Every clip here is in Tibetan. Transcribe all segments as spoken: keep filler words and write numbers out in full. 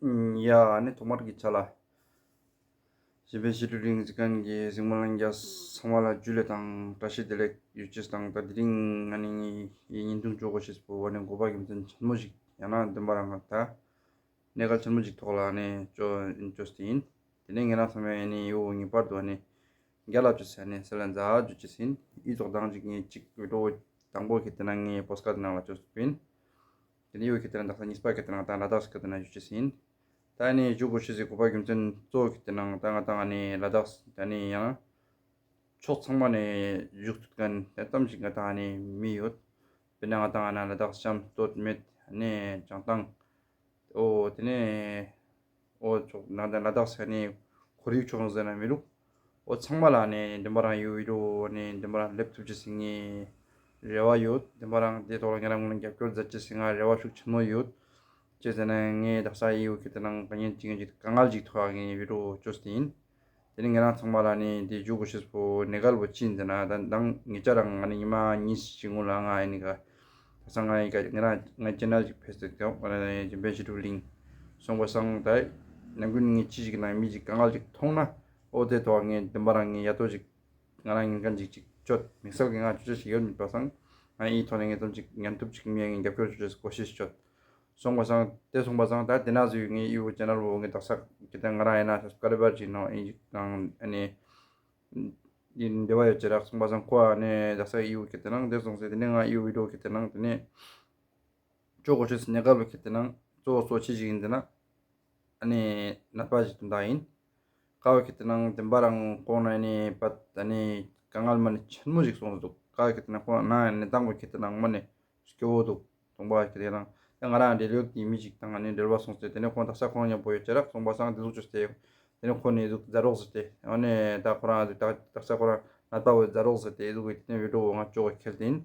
ཡ་ཨ་ནི་ཐོག་མར་གྱི་ཆ་ལ། གཞན་ཕན་ཞི་ཁྲོའི་གླིང་གཟིགས་མཁན་གྱི་གཟིགས་མོ་ལྷན་རྒྱས་ཚང་མ་ལ་ཇུ་ལེ་དང་བཀྲ་ཤིས་བདེ་ལེགས་ཡོད་ཅེས་དང་། ད་དེ་རིང་ང་ནི་ངའི་བརྙན་ཐུང་བཅོ་དགོས་ཤེས་པོ་ཨ་ནི་འགོ་པ་རྒྱུ་མཚན་ཆེན་མོ་ཞིག་ཡང་ན་བདེན་པ་རང་ད་གནད་འགག་ཆེན་མོ་ཞིག་ཐོག་ལ་ཨ་ནི་བཅོ་བཅོས་ཏེ་ཡིན། དེ་ནས་ངེད་རང་ཚང་མས་ཨ་ནི་ཡོ་ངེས་པར་དུ་ཨ་ནི་རྒྱ་ལ་བཅོས་ཟེར་ནས་སེ་ལ་འཛའ་བཅོ་ཅེས་ཡིན། ཨི་ཙོག་དང་ཅིག་ངས་ཅིག་བི་ཌི་ཡོ་དང་པོ་ཁེ་ཏེ་ན་ངའི་པོ་སི་ཀ་ཊི་ནང་ལ་བཅོས་ཡིན། དེ་ནས་ཡོ་ཁེ་ཏེ་ན་དག་ས་གཉིས་པ་ཁེ་ཏེ་ན་ད་ལ་དྭགས་ཁེ་ཏེ་ན་ཡོ་ཅེས་ཡིན། ད་ནི་བཞུགས་དགོས་ཤེས་སི་གོ་བ་རྒྱུ་མཚན་གཙོ་བོ་ཁེ་ཏེ་ན་ད་ང་དང་ནི་ལ་དྭགས་ད་ནི་ཡང་ཕྱོགས་ཚང་མ་ནས་བཞུགས་ཐུབ་མཁན་ད་ཙམ་ཞིག་ང་དང་ནི་མི་ཡོད། དཔེར་ན་ང་དང་ང་ན་ལ་དྭགས་གཤམ་སྟོད་སྨད་ནས་བྱང་ཐང་། ཨོ་དེ་ནས་ཨོ་ཕྱོགས་ནང་དང་ལ་དྭགས་ས་ནས་ཁོར་ཡུག་ཕྱོགས་ཟེར་ན་མི་རུག་ཨོ་ཚང་མ་ལ་ནས་འདི་མ་རང་ཡོད་ཡོད་འགྲོ་ནས་འདི་མ་རང་སླེབས་ཐུབ་ཅེས་སི་ངའི་རེ་བ་ཡོད། འདི་མ་རང་དེ་ཐོག་ལ་ང་རང་ངོ་ལ་རྒྱབ་སྐྱོར་མཛད་ཅེས་སི་ང་རེ་བ་ཤུགས་ཆེན་མོ་ཡོད། ཅེས་ཟེར་ན་ངས་དག་ས་ཡི་ཡོ་ཁེ་ཏེ་ནང་དཀའ་ངལ་ཅིག་ཅིག་དཀའ་ངལ་ཅིག་ཐོག་ངས་བི་ཌི་ཡོ་བཅོས་ཏེ་ཡིན། དེ་ནི་ང་རང་ཚང་མ་ལ་ནི་དེ་བཞུགས་དགོས་ཤེས་པོ་གནད་འགག་པོ་ཅི་ཡིན་ཟེར་ན་ད་ནང་ངེད་ཅག་རང་ང་ནི་ཉི་མ་གཉིས་ཤིག་སྔོན་ལ་ང་ཨ་ནི་ག་ད་ས་ང་ཡི་ག་ང་རང་ང་ཅེ་ནལ་ཅིག་ཕེས་ཏེ་དེ་ཨོ་ན་ནི་ཇིམ་པེ་ཤི་ཏུ་ལིང་སོང་པ་སང་ད་ནམ་རྒྱུན་ངས་ཅི་ཞིག་ནང་མི་ཅིག་དཀའ་ངལ་ཅིག་མཐོང་ན་ཨོ་དེ་ཐོག་ངས་བདེན་པ་རང་ངས་ཡ་ཏོ་ཅིག་ང་རང་ཉིན་གང་ཅིག་ཅིག་བཅོས་དམིགས་བསལ་གྱི་ང་ཅོ་ཅོ་ཞིག་ཡོད་མེད་པ་སང་ང་ཡི་ཐོག་ནས་ངས་ཙམ་ཅིག་ཉན་ཐུབ་ཅིག་མི་ཡ་ངས་རྒྱབ་སྐྱོར་ཅོ་ཅོ་ཞིག་གོ་ཤེས་ཤིག་བཅོས། སོང་པ་སང་དེ་སོང་པ་སང་ད་དེ་ན་ཟུ་ཡུ་ངའི་ཡུ་ཅེ་ནལ་བོ་ངའི་དག་ས་ཁེ་ཏེ་ང་རང་ཡིན་ན་སབ་སི་ཀ་རེ་བར་ཅིག་ནང་ཨིན་ཅིག་དང་ཨ་ནི་ཡིན་འདི་བ་ཡོད་ཅེ་རག་སོང་པ་སང་ཁོ་ཨ་ནི་དག་ས་ཡུ་ཁེ་ཏེ་ནང་དེ་སོང་སེ་དེ་ནས་ང་ཡུ་བི་ཌི་ཡོ་ཁེ་ཏེ་ནང་དེ་ནས་ཅོ་གོ་ཤེས་སི་ཉེ་ག་བོ་ཁེ་ཏེ་ནང་གཙོ་བོ་གཙོ་ཆེ་ཞིག་ཡིན་དེ་ན་ཨ་ནི་ནད་པ་ཞིག་དོན་དག་ཡིན། ཁ་བ་ཁེ་ཏེ་ནང་དེ་འབའ་རང་ཁོང་ན་ནི་པ་ད་ནི་དཀའ་ངལ་མ་ནི་ཆེན་མོ་ཞིག་སོང་འདུག་ཁ་བ་ཁེ་ཏེ་ནང་ཁོང་ན་ནི་དང་པོ་ཁེ་ཏེ་ནང་མ་ནི་སྐྱོ་བོ་འདུག་སྟོང་པ་ཁེ་ཏེ་ནང་ད་ང་རང་འབྲེལ་ཡོད་ཀྱི་མི་ཞིག་དང་ནི་འབྲེལ་བ་སོང་སྟེ་དེ་ནས་ཁོང་དག་ས་ཁོང་མཉམ་པོ་ཡོད་ཅེ་རག་སོང་པ་སང་དེ་ཟུག་ཅོས་ཏེ་དེ་ནས་ཁོ་ནི་ཟུག་ཛ་རོགས་ཟེར་ཏེ་ཨ་ནི་ད་ཁོ་རང་ཟུག་དག་ས་ཁོ་རང་ན་ད་བོ་ཛ་རོགས་ཟེར་ཏེ་ཟུག་གི་དེ་ནས་བི་ཌི་ཡོ་ང་ཅོ་ག་ཁེལ་ཏེ་ཡིན།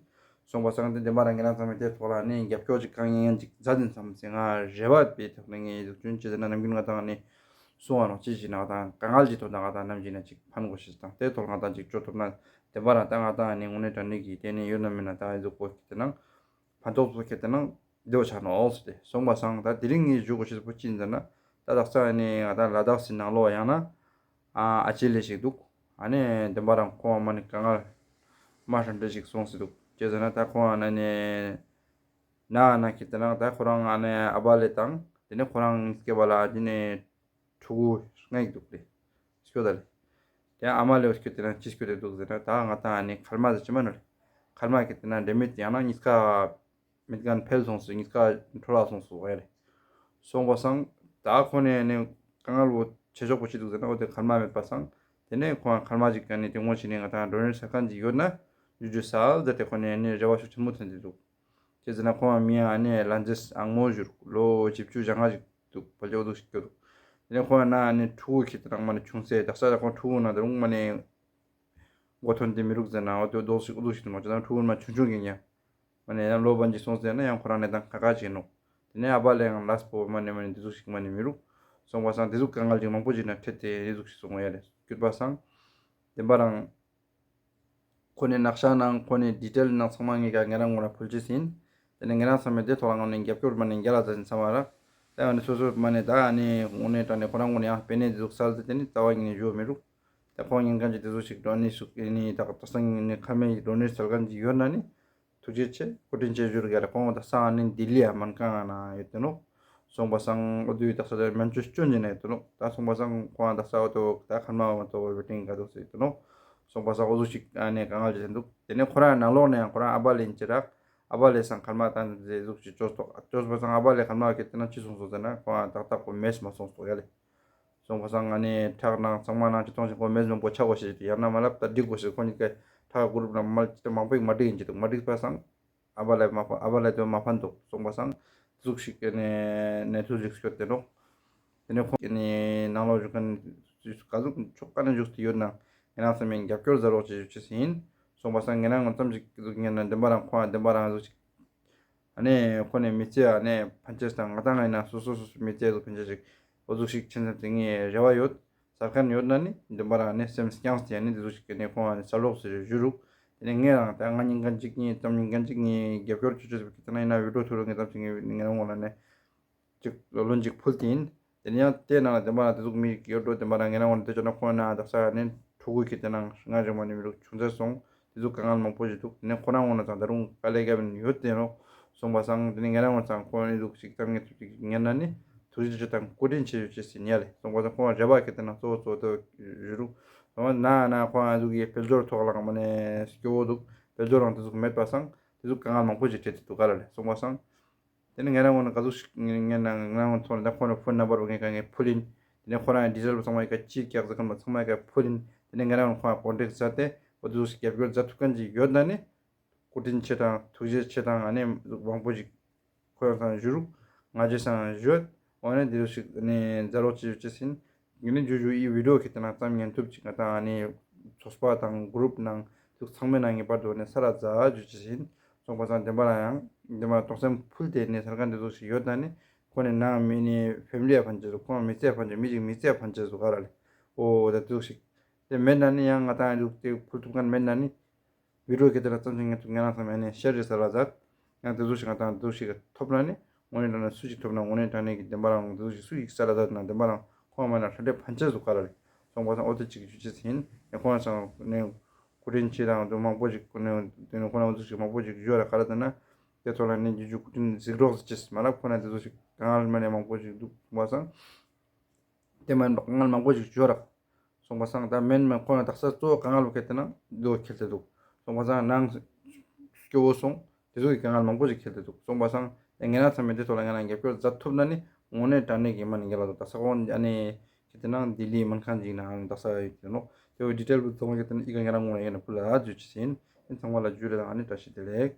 སོང་པ་སང་དེ་འདི་མ་རང་ངེད་རང་ཚང་མས་དེ་ཐོག་ལ་ནི་རྒྱབ་སྐྱོར་ཅིག་གང་ཡིན་ཡང་ཅིག་མཛད་དེ་འཚམ་ཟེར་ང་རེ་བ་པའི་ཐོག་ནས་ངས་འཛུགས་སྐྲུན་བྱེད་ཟེར་ན་ནམ་རྒྱུན་ང་དང་ནི་གསུང་བ་རང་ཅི་ཞིག་ན་ང་དང་དཀའ་ངལ་ཅིག་ཐོག་ན་ང་དང་ནམ་ཞིག་ན་ཅིག་ཕན་དགོས་ཤེས་དང་དེ་ཐོག་ང་དང་ཅིག་སྐྱོར་ཐུབ་ན་དེ་མ་རང་ད་ང་དང་ནི་དངོས་གནས་དྲང་གནས་ཀྱི་དེ་ནི་ཡོད་ན་མེད་ན་ད་འཛུགས་པོ་ཁེ་ཏེ་ནང་ཕན་ཐོགས་པོ་ཁེ་ཏེ་ནང་བདེ་བོ་ཆགས་ནོ་ཟེར་ཏེ་སོང་པ་སང་ད་དེ་རིང་ངས་ཞུ་དགོས་ཤེས་པོ་ཅི་ཡིན་ཟེར་ན་ད་དག་ས་ནི་ང་དང་ལ་དྭགས་སི་ནང་ལོགས་ཡང་ན། ཨ་ཨ་ཅེ་ལེ་ཞིག་འདུག་ཨ་ནི་བདེན་པ་རང་ཁོང་མ་ནི་དཀའ་ངལ་མ་ཧྲན་ཏེ་ཞིག་སོང་སི་འདུག་ཅེས་ཟེར་ན་ད་ཁོང་ཨ་ནི་ན་ན་ཁེ་ཏེ་ན་ད་ཁོ་རང་ཨ་ནི་ཨ་བ་ལེ་དང་དེ་ནས་ཁོ་རང་སྐྱེ་བ་ལ་དེ་ནས་ཕྲུ་གུ་ལྔ་ཞིག་འདུག་ལེ། སྐྱོ་ད་ལེ། དེ་ཨ་མ་ལེ་སྐྱོ་དེ་ན་ཅི་སྐྱོ་དེ་འདུག་ཟེར་ན་ད་ང་དང་ཨ་ནི་ཁལ་མ་ཟེར་ཅི་མ་ནོ་ལེ། ཁལ་མ་ཁེ་ཏེ་ན་འདྲེ་མེད་ཡང་ན་གཉིས་ཀ་མེད་མཁན་འཕེལ་སོང་སོང་གཉིས་ཀ་འཕྲོ་བརླག་སོང་སོང་ཡ་རེད། སོང་པ་སང་ད་ཁོ་ནས་ནི་དཀའ་ངལ་བོ་ཆེ་ཤོས་པོ་ཅི་འདུག་ཟེར་ན་འོ་དེ་ཁལ་མ་མེད་པ་སང་དེ་ནས་ཁོང་ཁལ་མ་ཅིག་ག་ནས་དེ་ངོ་ཅི་ནས་ང་དང་ཌོ་ནེ་ཊི་ས་ཁན་ཅིག་ཡོད་ན་ཇུ་ཇུ་སལ་ཟེར་ཏེ་ཁོ་ནས་ནི་རེ་བ་ཤུགས་ཆེན་མོ་ཐོན་ཏེ་འདུག་ཅེས་ཟེར་ན་ཁོང་མི་ཡང་ནི་ལན་ཙེས་ཨང་མོ་བཞུར་ལོ་བཞི་བཅུ་ཞེ་ལྔ་ཅིག་འདུག་བལ་ཅོག་འདུག་ཞིག་སྐྱོ་འདུག་དེ་ནས་ཁོང་ན་ནི་ཕྲུ་གུ་ཁེ་ཏེ་ནང་མ་ནི་ཆུང་ཚེ་དག་ས་ལ་ཁོང་ཕྲུ་གུ་ན་དེ་རུང་མ་ནི་མགོ་ཐོན་ཏེ་མི་རུག་ཟེར་ན་འོ་དེ་རྡོག་ཞིག་ཨུ་ཚུགས་ཤིག་མ་བྱས་ན་ཕྲུ་གུ་མ་ཆུང་ཆུང་གི་ཉ། མ་ནས་ཡང་ལོ་བན་ཅིག་སོང་ཟེར་ན་ཡང་ཁོ་རང་ནས་དང་ཁ་ཁ་བྱས་ནོ། དེ་ནས་ཨ་བ་ལས་ཡང་ལས་པོ་མ་ནས་མ་ནས་འདི་ཟུག་ཞིག་མ་ནས་མི་རུག་སོང་བ་སང་དེ་ཟུག་དཀའ་ངལ་ཅིག་མང་པོ་ཅིག་ན་འཕྲད་དེ་དེ་ཟུག་ཞིག་སོང་བ་ཡ་རེད་སྐྱུར་པ་སང་། བདེན་པ་རང་། ཁོ་ནས་ནག་ཤ་ནང་ཁོ་ནས་ཌི་ཊེལ་ནང་ཚང་མ་ངས་ཀ་ངས་རང་ངོ་ལ་ཕུལ་ཅེས་ཡིན། དེ་ནས་ངས་རང་ཚང་མས་དེ་ཐོག་ལ་ངོ་ནས་རྒྱབ་སྐྱོར་མ་ནས་རྒྱ་ལ་ཟ་ཞིན་ཚང་མ་རག་དེ་ཨ་ནི་སོ་སོ་མ་ནས་ད་ཨ་ནི་དངོས་གནས་དྲང་ནས་ཁོ་རང་ངོ་ནས་ཡང་དཔེ་ནས་འདི་ཟུག་སལ་ཏེ་དེ་ནི་རྩ་བ་ཉིད་ནས་བཞོ་མི་རུག་ད་ཁོང་ཉིན་གང་ཅིག་དེ་ཟུག་ཞིག་འགྲོ་ནི་ཞུགས་ཨེ་ནི་ད་ད་སང་ཉིན་ནས་ཁ་མེད་འགྲོ་ནི་སལ་གང་ཅིག་ཡོད་ན་ནི། ཐུགས་རྗེ་ཆེ་བཀའ་དྲིན་ཆེ་ཞུ་རྒྱུ་རེད། ཁོང་ད་སང་ཨ་ནི་ལྡི་ལི་ཡ་མན་ཁང་ན་ཡོད་དེ་ནོ། སོང་པ་སང་ཨོ་དུ་ད་ས་དེར་མན་ཆུ་སྐྱོན་གྱི་ན་ཡོད་དེ་ནོ། ད་སོང་པ་སང་ཁོང་ད་ས་ཨོ་དོ་ད་ཁ་མ་བ་དོ་བེ་ཏིང་ག་དོ་སེ་དེ་ནོ། སོང་པ་སང་ཨོ་ཟུག་ཞིག་ཨ་ནི་གང་ལ་ཅི་འདུག་དེ་ནས་ཁོ་རང་ནང་ལོགས་ནས་ཡང་ཁོ་རང་ཨ་བ་ལེན་ཅི་རག་ཨ་བ་ལེ་སང་ཁ་མ་ད་ཟེ་ཟུག་ཞིག་ཅོས་ཏོག་ཅོས་པ་སང་ཨ་བ་ལེ་ཁ་མ་གི་དེ་ན་ཅི་སོང་སོང་ཟེར་ན་ཁོ་རང་ཏག་ཏག་པོ་མེས་མ་སོང་སོང་ཡ་ལེ། སོང་པ་སང་ང་ནི་ཁྲག་ནང་ཚང་མ་ནང་ཅི་གཏོང་ཞིག་ཁོ་མེས་མང་པོ་ཆག་གོ་ཞེས་ཡང་ན་མ་ལབ་ད་འགྲིག་གོ་ཞེས་ཁོ་གཉིས་ཀ་ཁྲག་གུ་རུབ་ན་མ་ཅི་མང་པོ་ཞིག་མ་འགྲིག་ཡིན་ཅི་འདུག་མ་འགྲིག་པ་སང་ཨ་བ་ལེ་མ་ཕ་ཨ་བ་ལེ་དོ་མ་ཕན་འདུག་སོང་པ་སང་ཟུག་ཞིག་ནས་ནས་ཐུག་ཞིག་སྐྱོད་དེ་ནོ། དེ་ནས་ཁོང་ནས་ནང་ལོགས་བཞུགས་མཁན་ག་ཟུག་ཕྱོགས་ག་ནས་བཞུགས་ཏེ་ཡོད་ན་ངེད་རང་ཚང་མས་རྒྱབ་སྐྱོར་ཟ་རོགས་ཅེས་ཞུ་ཅེས་ཡིན། སོང་པ་སང་ངེད་རང་ངོ་ཙམ་ཞིག་ཟུག་ཉན་ན་འདི་མ་རང་ཁོང་འདི་མ་རང་ཟུག་ཅིག་ཨ་ནི་ཁོ་ནས་མི་ཚེ་ཨ་ནི་ཕན་ཆད་དང་ང་དང་ང་ཡིན་ན་སོ་སོ་སོ་སོ་མི་ཚེ་ལ་ཕན་ཆད་ཅིག་འོ་ཟུག་ཞིག་ཕྱིན་ཙམ་དེ་ངའི་རེ་བ་ཡོད། ཟ་མཁན་ཡོད་ན་ནི་འདི་མ་རང་ཨ་ནི་སེམས་བསྐྱངས་ཏེ་ཨ་ནི་འདི་ཟུག་ཞིག་གི་ནས་ཁོང་ཨ་ནི་ས་ལོག་ཟེར་ཞུ་རུག་དེ་ནས་ངས་རང་ད་ང་ཉིན་གང་ཅིག་ངས་ཙམ་ཉིན་གང་ཅིག་ངས་རྒྱབ་སྐྱོར་ཅོ་ཅོ་ཟེར་བ་གི་ད་ན་ཡིན་ན་བི་ཌིའོ་ཐུག་རུང་ངས་ཙམ་ཞིག་ངས་ངས་རང་ངོ་ལ་ནས་ཅིག་ལོ་ལོན་ཅིག་ཕུལ་ཏེ་ཡིན། དེ་ནས་ཡང་དེ་ནང་ལ་བདེན་པ་ལ་དེ་ཟུག་མི་ཡོད་འགྲོ། བདེན་པ་ལ་ངེད་རང་ངོ་ནས་དེ་ཆོ་ན་ཁོང་ན་དག་ས་ནས་ཕྲུ་གུ་ཁྱེར་དེ་ནང་སྔ་ཞིག་མ་ནས་མི་རུག་ཆུང་ཚད་སོང་། དེ་ཟུག་དཀའ་ངལ་མང་པོ་ཞིག་འདུག་དེ་ནས་ཁོ་རང་ངོ་ན་ཚང་ད་རུང་དཀའ་ལས་བརྒྱབ་ནས་ཡོད་དེ་རོགས་སོང་པ་སང་། དེ་ནས་ངེད་རང་ངོ་ཚང་ཁོང་ནས་ཟུག་ཞིག་ཙམ་ངེད་ཐུབ་ཅིག་ངེད་ན་ནི་ཐུགས་རྗེ་ཆེ་དང་བཀའ་དྲིན་ཆེ་ཡོད་ཅེས་ཟིན་ཡ་ལས་སོང་པ་སང་། ཁོང་རེ་བ་ཁྱེར་དེ་ནང་གཙོ་བོ་གཙོ་བོ་དེ་ཞུ་རུག་སོང་པ་ན་ན་ཁོང་ཨ་ཟུག་གི་དཔལ་འབྱོར་ཐོག་ལ་མ་ནས་སྐྱོ་བོ་འདུག་དཔལ་འབྱོར་རང་དེ་ཟུག་མེད་པ་སང་དེ་ཟུག་དཀའ་ངལ་མང་པོ་ཞིག་འཕྲད་དེ་འདུག་ག་ལ་ལས་སོང་པ་སང་། དེ་ནས་ངེད་རང་ངོ་ན་ག་ཟུག་ཞིག་ངེད་ན་ངེད་རང་ངོ་ཐོག་ནས་ད་ཁོང་ནས་ཕོན་ནམ་བར་བ་ངས་ག་ངས་ཕུལ་ཡིན། དེ་ནས་ཁོ་རང་ཡང་ཌི་ཟེལ་བ་ཚང་མ་ཡི་ག་ཅིག་རྒྱག་ཟེར་མཁན་པ་ཚང་མ་ཡི་ག་ཕུལ་ཡིན། དེ་ནས་ངེད་རང་ངོ་ཁོང་ཡང་ཀོན་ཊེག་མཛད་དེ་འོ་དེ་ཟུག་ཞིག་རྒྱབ་སྐྱོར་མཛད་ཐུབ་མཁན་ཅིག་ཡོད་ན་ནི་བཀའ་དྲིན་ཆེ་དང་ཐུགས་རྗེ་ཆེ་དང་ཨ་ནི་མང་པོ་ཞིག་ཁོ་རང་སང་ཞུ་རུག་ང་རྗེས་སང་ཞུ་ཡོད། འོ་ནས་དེ་ཟུག་ཞིག་ནས་མཛད་རོགས་ཅིག་ཡོད་ཅེས་ཟིན། ངས་ནི་ཇུ་ཇུ་ཨི་བི་ཌིའོ་ཁྱེར་དེ་ནང་ཙམ་ཉན་ཐུབ་ཅིག་ང་དང་ཨ་ནི་ཚོགས་པ་དང་གུ་རུབ་ནང་དུ་ཚང་མའི་ནང་ངེས་པར་དུ་ནས་ས་ར་ཛ་ཇུ་ཅི་ཟིན། སོང་པ་སང་བདེན་པ་ལ་ཡང་བདེན་པ་ལ་སྟོང་སེམས་ཕུལ་ཏེ་ནས་སར་ག་འདི་ཚོ་ཞིག་ཡོད་ད་ནི་ཁོ་ནས་ནང་མི་ནི་ཕེ་མི་ལི་ཡ་ཕན་ཆད་སུ་ཁོང་མི་ཚེ་ཕན་ཆད་མི་ཅིག་མི་ཚེ་ཕན་ཆད་སུ་ག་ར་ལས་འོ་ད་འདི་ཚོ་ཞིག་དེ་མེད་ན་ནི་ཡང་ང་དང་ཡང་དེ་ཕུལ་ཐུབ་མཁན་མེད་ན་ནི། བི་ཌིའོ་ཁྱེར་དེ་ལ་ཙམ་ཞིག་ངས་ཐུག་ངས་རང་ཚང་མས་ནས་ཤེར་རེ་ས་ར་མཛད། ཡང་དེ་ཚོ་ཞིག་ང་དང་དེ་ཚོ་ཞིག་ཐོབ་ན་ནི་དངོས་གནས་དྲང་གནས་སུ་ཞིག་ཐོབ་ན་དངོས་གནས་དྲང་གནས་ཀྱི་བདེན་པ་རང་དེ་ཚོ་ཞིག་སུ་ཞིག་ས་ར་མཛད་ན་བདེན་པ་རང་ཁོང་མ་ན་ཧྲ་ཏེ་ཕན་ཆད་སུ་ག་ར་རེད། སོང་པ་སང་འོ་དེ་ཅིག་ཇུ་ཅི་ཟིན་ཡང་ཁོང་ཚང་ནས་སྐུ་དྲིན་ཆེ་དང་དུ་མང་པོ་ཞིག་ཁོ་ནས་དེ་ནས་ཁོ་ན་འོ་ཚོ་ཞིག་མང་པོ་ཞིག་ཞུ་ར་ག་ར་དེ་ན་དེ་ཐོག་ལ་ནས་ཇུ་ཇུ་སྐུ་དྲིན་གཟིགས་རོགས་ཟེར་ཅེས་མ་ལབ་ཁོ་ན་དེ་ཚོ་ཞིག་གང་ལ་མ་ནས་མང་པོ་ཞིག་འདུག་སོང་པ་སང་། དེ་མ་ཡིན་པ་དཀའ་ངལ་མང་པོ་ཞིག་བྱོས་རག་སོང་པ་སང་ད་མེན་མ་ཁོ་ན་དག་ས་གཙོ་བོ་དཀའ་ངལ་བ་ཁེལ་ཏེ་ན་འདི་བ་ཁེལ་ཏེ་འདུག་སོང་པ་སང་ནང་སྐྱོ་བོ་སོང་དེ་ཚོ་གི་དཀའ་ངལ་མང་པོ་ཞིག་ཁེལ་ཏེ་འདུག་སོང་པ་སང་ད་ངེད་རང་ཚང་མས་འདི་ཐོག་ལ་ང་རང་རྒྱབ་སྐྱོར་མཛད་ཐུབ་ན་ནི་དངོས་གནས་དྲང་གནས་ཀྱི་མ་ནི་རྒྱ་ལ་འདུག་དག་ས་ཁོང་ཨ་ནི་ཁེལ་ཏེ་ན་ལྡི་ལི་མིན་ཁང་ཅིག་ནང་དག་ས་ཡོད་ཀྱི་ནོག་དེ་བོ་ཌི་ཊེལ་བུ་ཚང་མ་ཁེལ་ཏེ་ན་ཨི་ག་ང་རང་ངོ་ཡོད་ན་ཕུ་ལ་ཇུ་ཅི་ཟིན་ཨིན། ཚང་མ་ལ་ཇུ་རེ་དང་ཨ་ནི་བཀྲ་ཤིས་བདེ་ལེགས།